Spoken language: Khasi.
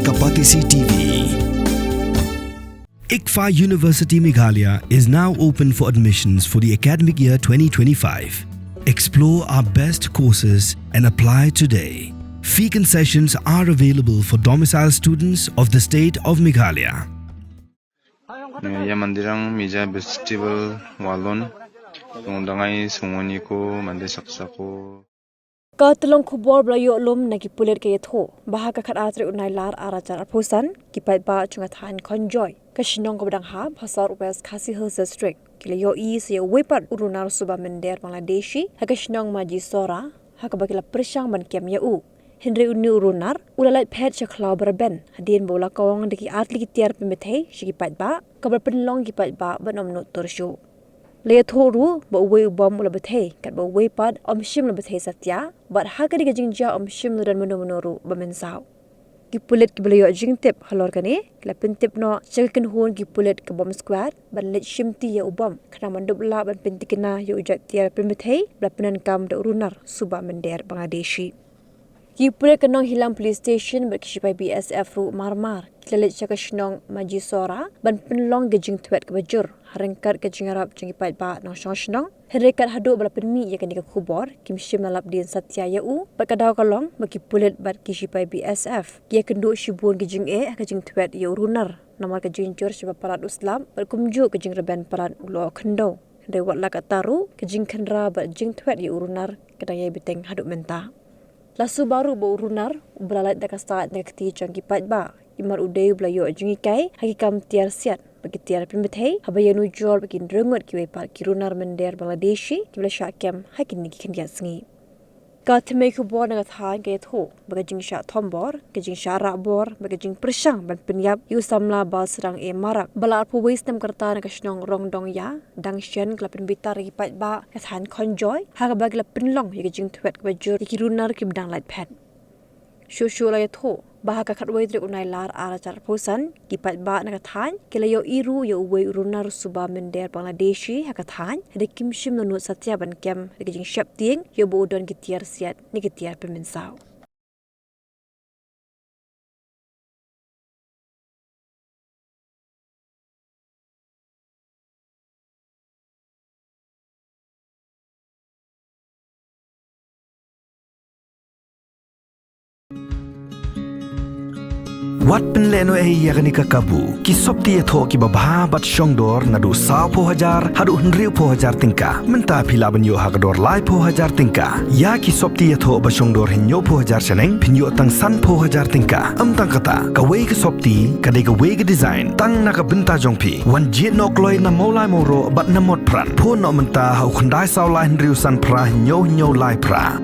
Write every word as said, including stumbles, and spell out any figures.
Kapatisi T V. ICFAI University Meghalaya is now open for admissions for the academic year twenty twenty-five. Explore our best courses and apply today. Fee concessions are available for domicile students of the state of Meghalaya. Ïa mandirang mija festival walon. Tong dangai sungoni ko mande saksa ko. Ka tyllong khubor ba la ïoh lum na ki pulit ka ïathuh ba ha ka khatar tarik u Nailar ar hajar arphew san, ki paidbah jong ka thaiñ Khonjoi, ka shnong kaba dang hap ha sor West Khasi Hills District, ki la ïohi sa ïa uwei pat u runar suba mynder Bangladeshi ha ka shnong Majisora, ha kaba ki la pyrshang ban kem ïa u. Hynrei une u runar u la lait phet sha khlaw ba rben hadien ba u la kawang da ki artylli ki tiar pynbthei sha ki paidbah, kaba la pynlong ki paidbah ban ym nud tur shuh. La ïathuh ruh ba uwei u bom u la bthei, katba uwei pat um shym la bthei satia, bad ha kane ka jingjia um shym la don mano mano ruh ba mynsaw. Ki pulit kiba la ïoh jingtip halor kane ki la pyntip noh sha ka kynhun ki pulit ka bomb squad ban leit shimti ïa u bom, khnang ban dup lah ban pyntikna ïa u jait tiar pynbthei ba la pyndonkam da u runar suba mynder Bangladeshi. Ki pulit ka Nonghyllam Police Station bad ki shipai B S F ruh mar mar ki la leit sha ka shnong Majisora ban pynlong ka jingthwet kaba jur ha ryngkat ka jingïarap jong ki paidbah nongshong shnong. Hynrei kat haduh ba la pynmih ïa kane ka khubor, kim shym la lap dien satia ïa u, bad ka daw ka long ba ki pulit bad ki shipai B S F ki ïakynduh shibun ki jingeh ha ka jingthwet ïa u runar, namar ka jingjur shaba palat u slap bad kumjuh ka jingrben palat u la khyndew. Hynrei wat la katta ruh, ka jingkhynra bad jingthwet ïa u runar ka dang ïai bteng haduh mynta. La suba ruh ba u runar uba la lait da ka sait na ka kti jong ki paidbah, namar u dei uba la ïoh jinghikai ha ki kam tiar siat bad ki tiar pynbthei, haba ïanujor bad ki hynriew ngut kiwei pat ki runar mynder Bangladeshi kiba la shah kem ha kine ki khyndiat sngi. Ka thymmei khubor na ka thaiñ ka ïathuh ba ka jingshah thombor, ka jingshah rahbor bad ka jingpyrshang ban pynïap ïa u samla Balsrang A Marak, ba la arphew wei snem ka rta, na ka shnong Rongdongïa, dang shen ka la pynbitar ïa ki paidbah ka thaiñ Khonjoi, ha kaba ki la pynlong ïa ka jingthwet kaba jur ïa ki runar kiba dang lait phet. Shuh shuh la ïathuh ba ha ka khatwei tarik u Nailar ar hajar arphew san, ki paidbah na ka thaiñ ki la ïohi ruh ïa uwei u runar suba mynder Bangladeshi ha ka thaiñ, hynrei kim shym la nud satia ban kem da ka jingsheptieng ïa uba u don ki tiar siat ne ki tiar pynmynsaw. Wat pynlehnohei ïa kane ka kabu. Ki sopti ïathoh kiba bha bad shongdor naduh sawphew hajar haduh hynriewphew hajar tyngka. Mynta phi lah ban ïoh ha ka dor laiphew hajar tyngka. Ïa ki sopti ïathoh ba shongdor hynñiewphew hajar shaneng, phin ïoh tang sanphew hajar tyngka. Ym tang kata, kawei ka sopti ka dei kawei ka design tang na ka bynta jong phi. Wan jied noh kloi na Mawlai Mawroh bad na Motphran. Phone noh mynta ha u khyndai saw lai hynriew san phra hynñiew hynñiew lai phra.